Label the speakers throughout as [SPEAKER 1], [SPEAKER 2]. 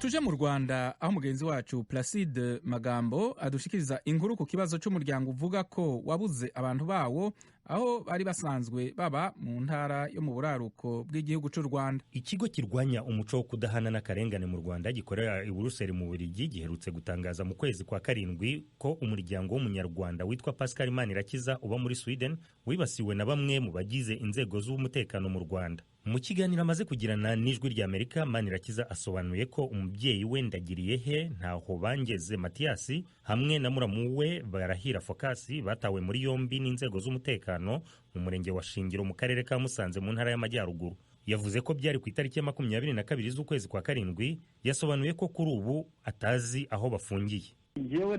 [SPEAKER 1] Tuje mu Rwanda, aho mugenzi wacu Placide Magambo adushikiriza inkuru ku kibazo cy'umuryango uvuga ko wabuze abantu bawo aho bari basanzwe baba mu ntara yo mu buraruko bw'igihugu cy'u Rwanda.
[SPEAKER 2] Ikigo kirwanya umuco wo kudahana n'akarengane mu Rwanda gikorera i Buruseli mu Bubiligi giherutse gutangaza mu kwezi kwa karindwi ko umuryango w'Umunyarwanda witwa Pascal Manirakiza uba muri Sweden wibasiwe na bamwe mu bagize inzego z'umutekano mu Rwanda. Mu kiganiro amaze kugirana n'Ijwi ry'Amerika, Manirakiza asobanuye ko umubyeyi we Ndagiriyehe Ntaho Bangeze Matiyasi hamwe na muramu we Barahira Fokasi batawe muri yombi n'inzego z'umutekano mu murenge wa Shingiro mu karere ka Musanze mu ntara y'Amajyaruguru. Yavuze ko byari ku itariki ya 22 z'ukwezi kwa karindwi. Yasobanuye ko kuri ubu atazi aho bafungiye.
[SPEAKER 3] Njyewe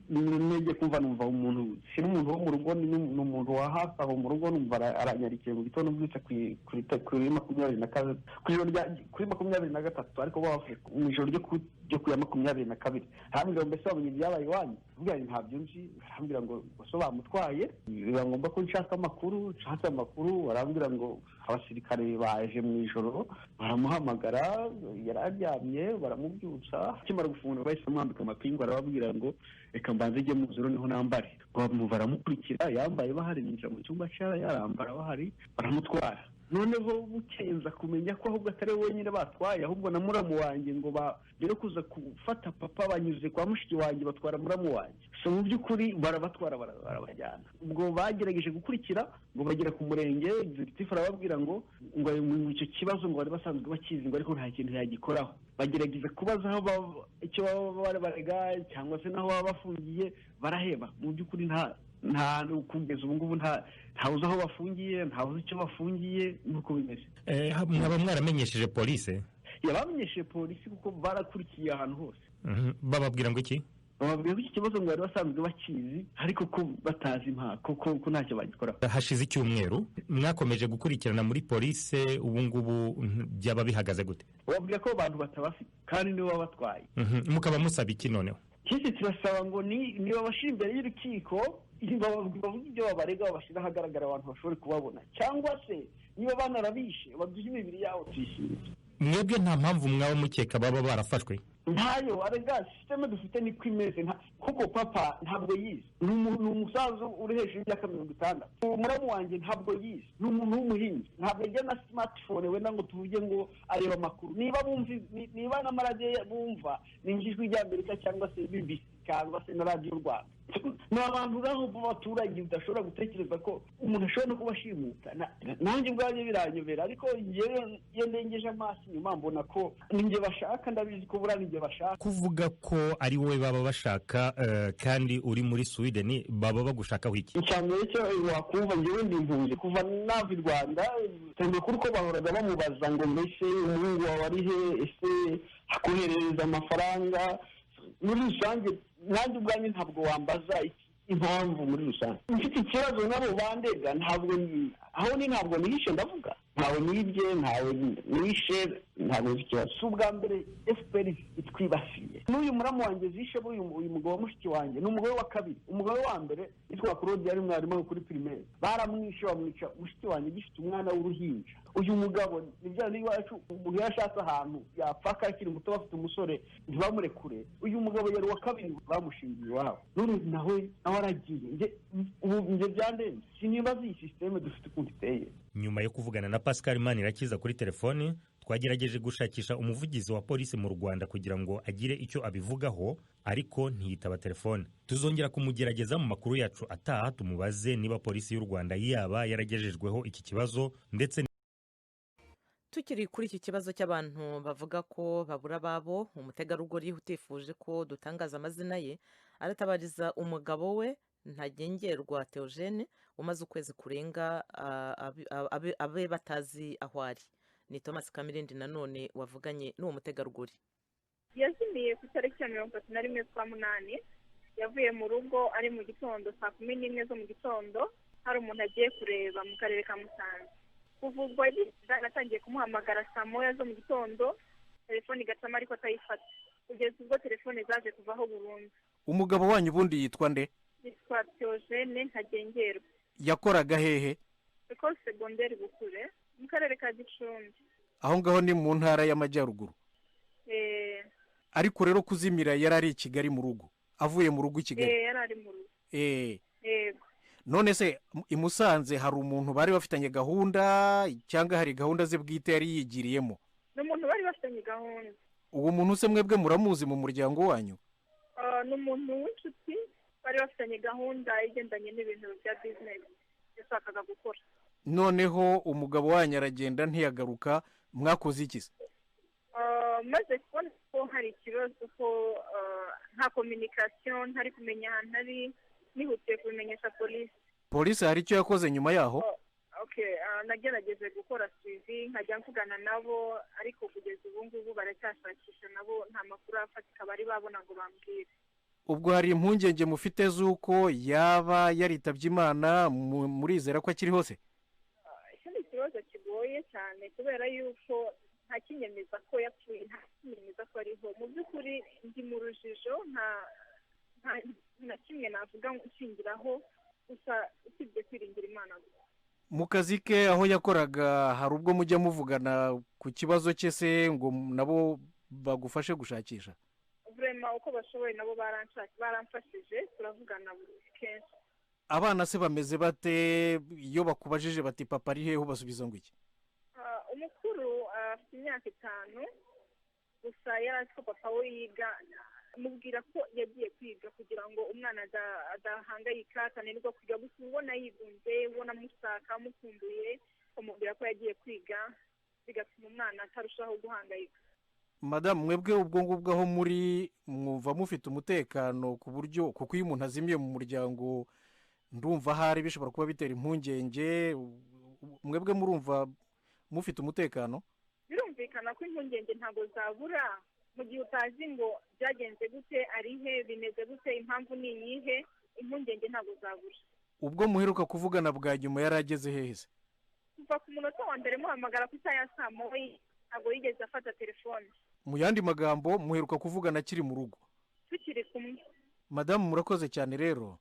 [SPEAKER 3] nege kumva, numva umuntu, si n'umuntu wo mu rugo, ni umuntu wa hafi aho mu rugo, numva aranyarikiye mu gitondo mbyutse kuri 22, kuri 23, ariko bafashe mu ijoro ryo ku ya 22. Arambwira ngo: "Mbese wamenye ibyabaye iwanyu?" Mbwira ntabyo nzi. Arambwira ngo so bamutwaye. Biba ngombwa ko nshaka amakuru. Nshatse amakuru, barambwira ngo abasirikare baje mu ijoro, baramuhamagara, yari aryamye, baramubyutsa. Akimara gufungura bahise bamwambika amapingu. Arababwira ngo: "Reka mbanze njye mu nzu noneho nambare." Baramukurikira yambaye bahari, binjira mu cyumba cye yarambara bahari, baramutwara. Noneho bukenza kumenya ko ahubwo atari wenyine batwaye, ahubwo na muramu wanjye, ngo mbere kuza gufata papa banyuze kwa mushiki wanjye, batwara muramu wanjye. So mu by'ukuri barabatwara, barabajyana. Ubwo bagerageje gukurikira ngo bagera ku murenge, executive arababwira ngo icyo kibazo ngo bari basanzwe bakizi, ngo ariko nta kintu yagikoraho. Bagerageza kubaza aho icyo baba barega cyangwa se n'aho baba bafungiye, baraheba. Mu by'ukuri nta kugeza ubu ngubu ntawuzi aho bafungiye, ntawuzi icyo bafungiye, nuko bimeze.
[SPEAKER 2] Mwaba mwaramenyesheje polisi?
[SPEAKER 3] Yabamenyesheje polisi kuko barakurikiye ahantu hose.
[SPEAKER 2] Bababwira ngo iki?
[SPEAKER 3] Bababwira ko iki kibazo ngo bari basanzwe bakizi, ariko ko batazi impamvu, ko ntacyo bagikora.
[SPEAKER 2] Hashize icyumweru, mwakomeje gukurikirana muri polisi, ubu ngubu byaba bihagaze gute?
[SPEAKER 3] Bababwira ko abantu batabafite kandi nibo babatwaye.
[SPEAKER 2] Mukaba musaba iki noneho?
[SPEAKER 3] Kisi turasaba ngo niba bashyira imbere y'urukiko, bavuga ibyo babarega, babashyira ahagaragara abantu bashobore kubabona, cyangwa se niba banarabishe baduhe imibiri yabo tuyishyire.
[SPEAKER 2] Mwebwe nta mpamvu mwaba mukeka baba barafashwe?
[SPEAKER 3] Ntayo. Arega système dufite niko imeze, kuko papa ntabwo yize, ni umusaza uri hejuru y'imyaka 60. Umuramu wanjye ntabwo yize, ni umuntu w'umuhinzi, ntabwo ajya na smartphone wenda ngo tuvuge ngo areba amakuru. Niba bumva, niba n'amaradiyo bumva, ni nk'Ijwi ry'Amerika cyangwa se BBC cyangwa se na Radiyo Rwanda. Ni abantu uraho b'abaturage udashobora gutekereza ko umuntu ashobora no kubashimuta. Nanjye ubwanjye biranyobera, ariko njyewe iyo ndengeje amaso inyuma mbona ko ninjye bashaka. Ndabizi ko buriya ninjye bashaka.
[SPEAKER 2] Kuvuga ko ari wowe baba bashaka kandi uri muri Sweden, baba bagushakaho iki?
[SPEAKER 3] Icya mbere cyo wakumva, njyewe ndi impunzi. Kuva nava i Rwanda, amakuru ko bahoraga bamubaza ngo: "Mbese umuhungu wawe ari he? Ese akoherereza amafaranga?" Muri rusange nanjye ubwanjye ntabwo wambaza impamvu. Muri rusange mfite ikibazo nabo bandega. Ntabwo aho ni, ntabwo nihishe, ndavuga ntawe nibye, ntawe nishe, ntabwo nzi ikibazo. Si ubwa mbere FPR itwibasiye. N'uyu muramu wanjye zishe, uyu mugabo wa mushiki wanjye ni umugore wa kabiri. Umugore wa mbere yitwa Claude, yari mwarimu kuri primaire, baramwishe, bamwica mushiki wanjye gifite umwana w'uruhinja. Uyu mugabo ni bya iwacu umuntu yarashatse ahantu yapfa akiri muto, bafite umusore ntibamurekure. Uyu mugabo yari uwa kabiri bamushingiye iwabo, none nawe aragiye. Ubu njye byandenze, sinibaza iyi système dufite ukuntu iteye.
[SPEAKER 2] Nyuma yo kuvugana na Pascal Manirakiza kuri telefoni, twagerageje gushakisha umuvugizi wa polisi mu Rwanda kugira ngo agire icyo abivugaho, ariko ntiyitaba telefone. Tuzongera kumugerageza mu makuru yacu ataha, tumubaze niba polisi y'u Rwanda yaba yaragejejweho iki kibazo ndetse
[SPEAKER 4] Tukiri kuri iki kibazo cy'abantu bavuga ko babura ababo, umutegarugori utifuje ko dutangaza amazina ye aratabariza umugabo we Ntagengerwa Theogene umaze ukwezi kurenga abe batazi aho ari. Ni Thomas Kamirindi nanone wavuganye n'uwo mutegarugori.
[SPEAKER 5] Yazimiye ku itariki ya 31 z'ukwa munani. Yavuye mu rugo ari mu gitondo, saa 11 zo mu gitondo, hari umuntu agiye kureba mu karere ka Musanze. Kuva ubwo natangiye kumuhamagara saa 1 zo mu gitondo, telefone igacamo ariko atayifata, kugeza ubwo telefone zaje kuvaho burundu.
[SPEAKER 6] Umugabo wanyu ubundi yitwa nde?
[SPEAKER 5] Yitwa Theogene Ntagengerwa.
[SPEAKER 6] Yakoraga hehe?
[SPEAKER 5] École Secondaire Bukure, mu karere ka Gicumbi.
[SPEAKER 6] Aho ngaho ni mu ntara y'Amajyaruguru? Ariko rero kuzimira yari ari i Kigali mu rugo, avuye mu rugo i Kigali?
[SPEAKER 5] Yari ari mu rugo. Yego.
[SPEAKER 6] None se i Musanze hari umuntu bari bafitanye gahunda, cyangwa hari gahunda ze bwite yari yigiriyemo?
[SPEAKER 5] Ni umuntu bari bafitanye gahunda.
[SPEAKER 6] Uwo muntu se mwebwe muramuzi mu muryango wanyu?
[SPEAKER 5] Ni umuntu w'inshuti, bari bafitanye gahunda igendanye n'ibintu bya bizinesi yashakaga gukora.
[SPEAKER 6] Noneho umugabo wanyu aragenda ntiyagaruka, mwakoze iki se?
[SPEAKER 5] Maze kubona ko hari ikibazo, ko nta communication, ntari kumenya ahantu ari, nihutiye kubimenyesha polisi.
[SPEAKER 6] Polisi hari icyo yakoze nyuma yaho?
[SPEAKER 5] Okay, nagerageje gukora suivi, nkajya mvugana nabo, ariko kugeza ubu ngubu baracyashakisha nabo, nta makuru afatika bari babona ngo bambwire.
[SPEAKER 6] Ubwo hari impungenge mufite z'uko yaba yaritabye Imana? Murizera ko akiri hose?
[SPEAKER 5] Icyo ni ikibazo kigoye cyane, kubera yuko nta kinyemeza ko yapfuye, nta kinyemeza ko ariho. Mu by'ukuri ndi mu rujijo, nta na kimwe navuga ngo nshingiraho, gusa usibye kwiringira Imana gusa.
[SPEAKER 6] Mu kazi ke aho yakoraga hari ubwo mujya muvugana ku kibazo cye se, ngo nabo bagufashe gushakisha?
[SPEAKER 5] Vraiment, uko bashoboye nabo baramfashije, turavugana kenshi.
[SPEAKER 6] Abana se bameze bate? Iyo bakubajije bati papa ari hehe, ubasubiza ngo iki?
[SPEAKER 5] Umukuru afite imyaka 5 gusa, yari azi ko papa we yiga, mubwira ko yagiye kwiga kugira ngo umwana adahangayika, atananirwa kwiga. Gusa ubona yigunze, ubona amushaka, amukumbuye, umubwira ko yagiye kwiga, bigatuma umwana atarushaho guhangayika.
[SPEAKER 6] Madamu, mwebwe ubwo ngubwo aho muri mwumva mufite umutekano ku buryo, kuko iyo umuntu azimiye mu muryango ndumva ahari bishobora kuba bitera impungenge, mwebwe murumva mufite umutekano?
[SPEAKER 5] Birumvikana ko impungenge ntabwo zabura mu gihe utazi ngo byagenze gute, ari he, bimeze gute, impamvu ni iyihe, impungenge ntabwo zabura.
[SPEAKER 6] Ubwo muheruka kuvugana bwa nyuma yari ageze hehe se?
[SPEAKER 5] Kuva ku munota wa mbere muhamagara ku isaha ya saa moya, ntabwo yigeze afata telefone.
[SPEAKER 6] Mu yandi magambo, muheruka kuvugana akiri mu rugo?
[SPEAKER 5] Tukiri kumwe.
[SPEAKER 6] Madamu, murakoze cyane rero.